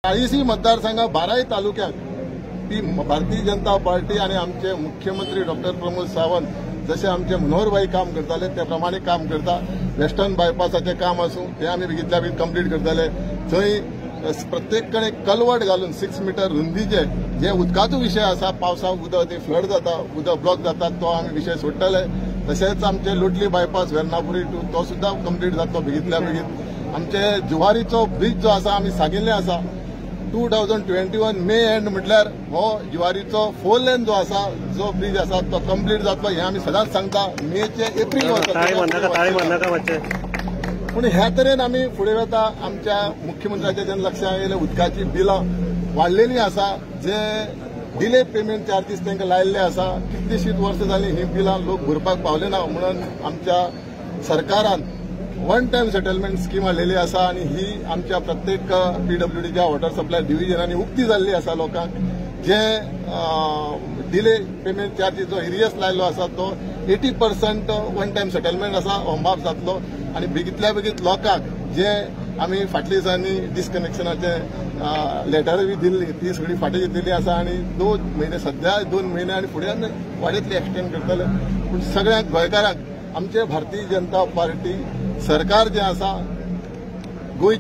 40 मतदारसंघ 12 तालुक्यात ती भारतीय जनता पार्टी आणि आमचे मुख्यमंत्री डॉक्टर प्रमोद सावंत जसे आमचे मनोहरभाई काम करताले त्या प्रमाणे काम करता। वेस्टर्न बायपासाचे काम आसूं ते आमी बेगितल्या बेगीन कंप्लीट करतले। थंय प्रत्येक कडेन कलवट घालून 6 मिटर रुंदीचे जे उदकाचो विशय आसा, पावसाक उदक फ्लड जाता, उदक ब्लॉक जाता, तो आमी विशय सोडटले। तशेंच आमचे लोटली बायपास वेर्नापुरी टू तो सुद्दां कंप्लीट जातलो बेगितल्या बेगीन। आमचे जुवारीचो ब्रिज जो आसा आमी सांगिल्लें आसा 2021 मे एंड म्हटल्यार हो जुवारीचो 4 लेन जो आसा, जो ब्रिज आसा तो कंप्लीट जातलो हें आमी सदांच सांगता। मेचे एप्रील पूण ह्या तरेन आमी फुडें वता। आमच्या मुख्यमंत्र्याच्या जेन्ना लक्षांत येयलें उदकाची बिलां वाडलेली आसा, जे डिले पेमेंट चार्जीस तांकां लायिल्ले आसा, कितलीशींच वर्सां जालीं ही बिलां लोक भरपाक पावले ना म्हणून आमच्या सरकारान वन टायम सेटलमेंट स्कीम हाडलेली आसा आनी ही आमच्या प्रत्येक पीडब्ल्यूडीच्या वॉटर सप्लाय डिव्हिजनांनी उक्ती जाल्ली आसा लोकांक। जे डिले पेमेंट चार्जीस जो एरियस लायल्लो आसा तो 80% वन टायम सेटलमेंट आसा, हो माफ जातलो आनी बेगितल्या बेगीत लोकांक जे आमी फाटल्या दिसांनी डिस्कनेक्शनाचे लेटर बी दिल्ली ती सगळी फाटीं घेतिल्ली आसा आनी 2 म्हयने सद्या 2 म्हयने आनी फुडें वाडयतली एक्सटेंड करतले। पूण सगळ्या गोंयकारांक आमचे भारतीय जनता पार्टी सरकार जे आसा गोंय